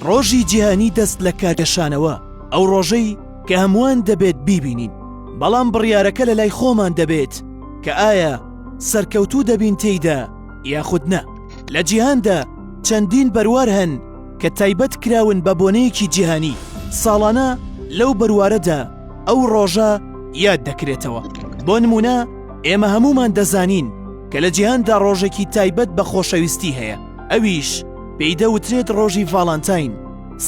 ڕۆژی جیهانی دەست لە کارکێشانەوە، ئەو ڕۆژەی کە هەمووان دەبێت بیبینین، بەڵام بڕیارەکە لەلای خۆمان دەبێت کە ئایا سەرکەوتوو دەبین تێیدا یاخود نا. لە جیهاندا چەندین بەروار هەن کە تایبەت کراون بە بۆنەیەکی جیهانی، ساڵانە لەو بەروارەدا ئەو ڕۆژە یاد دەکرێتەوە. بۆ نموونە ئێمە هەموومان دەزانین کە لە جیهاندا ڕۆژێکی تایبەت بە خۆشەویستی هەیە، ئەویش پێی دەوترێت ڕۆژی ڤاڵانتاین،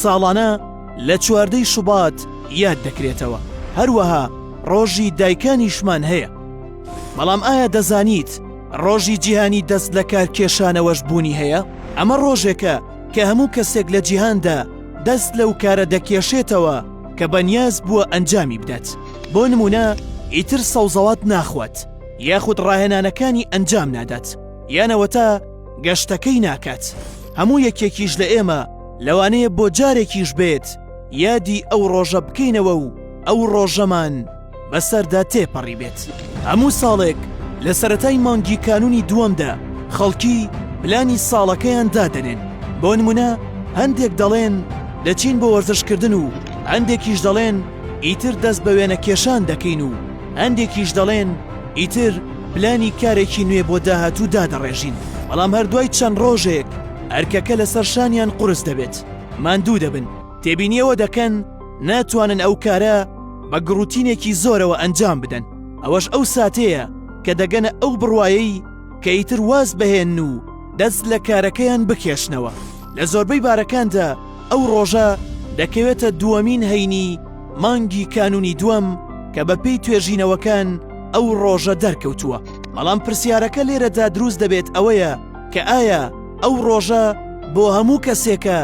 ساڵانە لە چواردەی شوبات یاد دەکرێتەوە، هەروەها ڕۆژی دایکانیشمان هەیە. بەڵام ئایا دەزانیت ڕۆژی جیهانی دەست لەکارکێشانەوەش بوونی هەیە؟ ئەمە ڕۆژێکە کە هەموو کەسێک لە جیهاندا دەست لەو کارە دەکێشێتەوە کە بەنیاز بووە ئەنجامی بدات، بۆ نموونە ئیتر سەوزەوات ناخوات یاخود ڕاهێنانەکانی ئەنجام نادات یان ئەوەتا گەشتەکەی ناکات. هەموو یەکێکیش لە ئێمە لەوانەیە بۆ جارێکیش بێت یادی ئەو ڕۆژە بکەینەوە و ئەو ڕۆژەمان بەسەردا تێپەڕیبێت. هەموو ساڵێک لە سەرەتای مانگی کانوونی دووەمدا خەڵکی پلانی ساڵەکەیان دادەنێن، بۆ نموونە هەندێک دەڵێن دەچین بۆ وەرزشکردن و هەندێکیش دەڵێن ئیتر دەست بە وێنەکێشان دەکەین و هەندێکیش دەڵێن ئیتر پلانی کارێکی نوێ بۆ داهاتوو دادەڕێژین، بەڵام هەر دوای چەند ڕۆژێک ئەرکەکە لەسەر شانیان قورس دەبێت، ماندوو دەبن، تێبینی ئەوە دەکەن ناتوانن ئەو کارە بە گڕوتینێکی زۆرەوە ئەنجام بدەن، ئەوەش ئەو ساتەیە کە دەگەنە ئەو بڕوایەی کە ئیتر واز بهێنن و دەست لە کارەکەیان بکێشنەوە. لە زۆربەی بارەکاندا ئەو ڕۆژە دەکەوێتە دووەمین هەینی مانگی کانوونی دووەم کە بەپێی توێژینەوەکان ئەو ڕۆژە دەرکەوتووە، بەڵام پرسیارەکە لێرەدا دروست دەبێت ئەوەیە کە ئایا ئەو ڕۆژە بۆ هەموو کەسێکە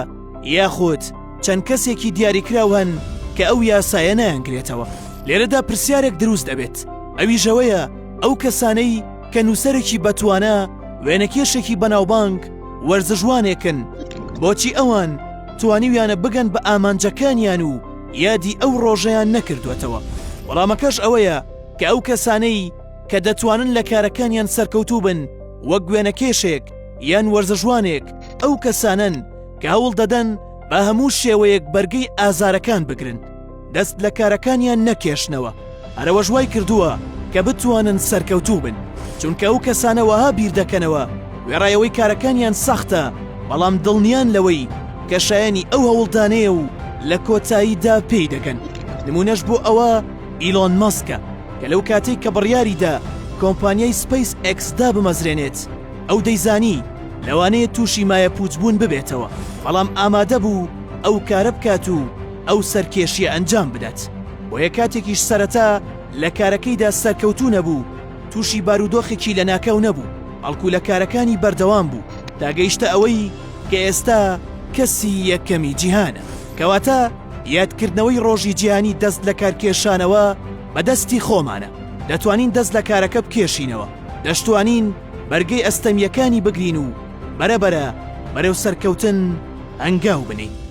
یاخود چەند کەسێکی دیاریکراو هەن کە ئەو یاسایە نایانگرێتەوە؟ لێرەدا پرسیارێک دروست دەبێت ئەویش ئەوەیە ئەو کەسانەی کە نووسەرێکی بەتوانا، وێنەکێشێکی بەناوبانگ، وەرزشوانێکن، بۆچی ئەوان توانیویانە بگەن بە ئامانجەکانیان و یادی ئەو ڕۆژەیان نەکردووەتەوە؟ وەڵامەکەش ئەوەیە کە ئەو کەسانەی کە دەتوانن لە کارەکانیان سەرکەوتوو بن وەک وێنەکێشێک یان وەرزشوانێک ئەو کەسانەن کە هەوڵ دەدەن بە هەموو شێوەیەک بەرگەی ئازارەکان بگرن، دەست لە کارەکانیان نەکێشنەوە، هەرئەوەش وای کردووە کە بتوانن سەرکەوتوو بن، چونکە ئەو کەسانە وەها بیر دەکەنەوە وێڕای ئەوەی کارەکانیان سەختە، بەڵام دڵنیان لەوەی کە شایەنی ئەو هەوڵدانەیە و لە کۆتاییدا پێی دەگەن، نموونەش بۆ ئەوە ئیلۆن مەسکە کە لەو کاتەی کە بڕیاریدا کۆمپانیای سپەیس ئێکس دابمەزرێنێت، ئەو دەیزانی لەوانەیە تووشی مایەپووچبوون ببێتەوە، بەڵام ئامادەبوو ئەو کارە بکات و ئەو سەرکێشییە ئەنجام بدات، بۆیە کاتێکیش سەرەتا لە کارەکەیدا سەرکەوتوو نەبوو، تووشی بارودۆخێکی لەناکاو نەبوو، بەڵکو لە کارەکانی بەردەوام بوو تا گەیشتە ئەوەی کە ئێستا کەسی یەکەمی جیهانە. کەواتە یادکردنەوەی ڕۆژی جیهانی دەست لەکارکێشانەوە بە دەستی خۆمانە، دەتوانین دەست لە کارەکە بکێشینەوە، دەشتوانین بەرگەی ئەستەمییەکانی بگرین و بەرە بەرە بەرەو سەرکەوتن هەنگاو بنێین.